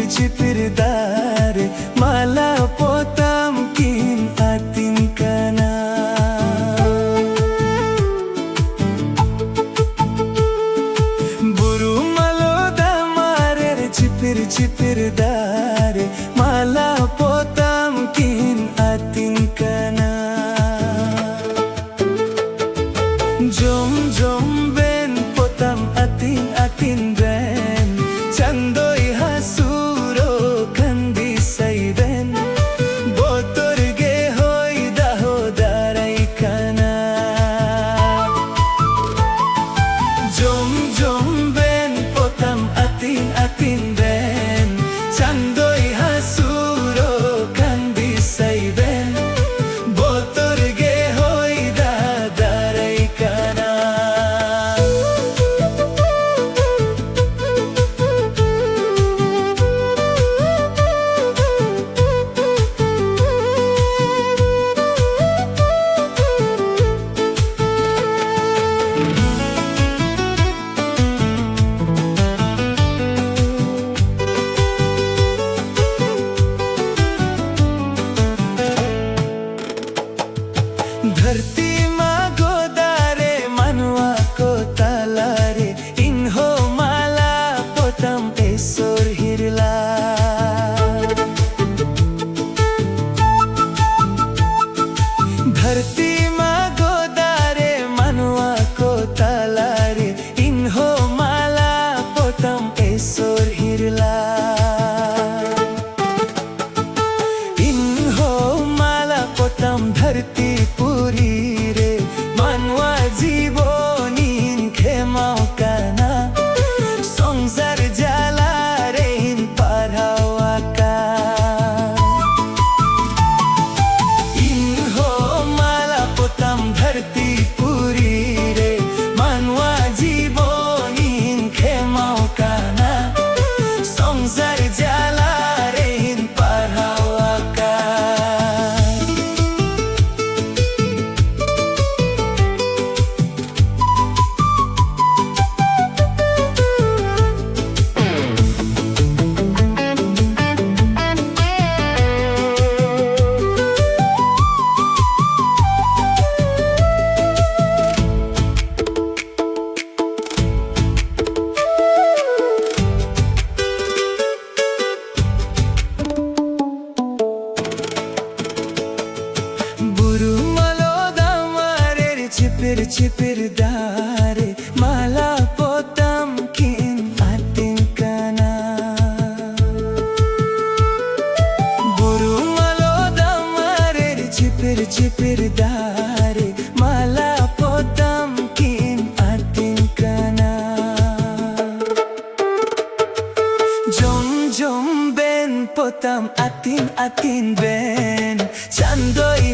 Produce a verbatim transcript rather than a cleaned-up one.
ᱪᱤᱯᱤᱨ ᱫᱟᱨᱮ ᱢᱟᱞᱟ ᱯᱚᱛᱟᱢ ᱠᱤᱱ ᱟᱹᱛᱤᱧ ᱠᱟᱱᱟ᱾ ᱵᱩᱨᱩ ᱢᱟᱞᱚ ᱫᱟᱢᱟᱨᱮ ᱪᱤᱯᱤᱨ ᱪᱤᱯᱤᱨ ᱫᱟᱨᱮ ᱢᱟᱞᱟ ᱯᱚᱛᱟᱢ ᱠᱤᱱ ᱟᱹᱛᱤᱧ ᱠᱟᱱᱟ᱾ ᱡᱚᱢ ᱡᱚᱢ ᱵᱮᱱ ᱯᱚᱛᱟᱢ ᱟᱹᱛᱤᱧ ᱟᱹᱛᱤᱧ ᱨᱮᱱ, ᱪᱟᱸᱫᱚᱭ ᱦᱟᱹᱥᱩᱨᱚᱜ ᱠᱟᱱ ᱫᱤᱥᱟᱹᱭ ᱵᱮᱱ, ᱵᱚᱛᱚᱨ ᱜᱮ ᱦᱚᱭ ᱫᱟᱦᱚ ᱫᱟᱨᱟᱭ ᱠᱟᱱᱟ᱾ ᱡᱚᱢ ᱡᱚᱢ ᱵᱮᱱ ᱯᱚᱛᱟᱢ ᱟᱹᱛᱤᱧ ᱟᱹᱛᱤᱧ ᱨᱮᱱ, ᱪᱟᱸᱫᱚᱭ ᱦᱟᱹᱥᱩᱨᱚᱜ ᱠᱟᱱ ᱫᱤᱥᱟᱹᱭ ᱵᱮᱱ, ᱵᱚᱛᱚᱨ ᱜᱮ ᱦᱚᱭ ᱫᱟᱦᱚ ᱫᱟᱨᱟᱭ ᱠᱟᱱᱟ᱾ ᱫᱟᱨᱮ ᱢᱟᱞᱟ ᱯᱚᱛᱟᱢ ᱠᱤᱱ ᱟᱹᱛᱤᱧ ᱠᱟᱱᱟ᱾ ᱵᱩᱨᱩ ᱢᱟᱞᱚ ᱫᱟᱢᱟᱨᱮ ᱪᱤᱯᱤᱨ ᱪᱤᱯᱤᱨ ᱫᱟᱨᱮ ᱢᱟᱞᱟ ᱯᱚᱛᱟᱢ ᱠᱤᱱ ᱟᱹᱛᱤᱧ ᱠᱟᱱᱟ᱾ ᱡᱚᱢ ᱡᱚᱢ ᱵᱮᱱ ᱯᱚᱛᱟᱢ ᱟᱹᱛᱤᱧ ᱟᱹᱛᱤᱧ ᱵᱮᱱ ᱪᱟᱸᱫᱚᱭ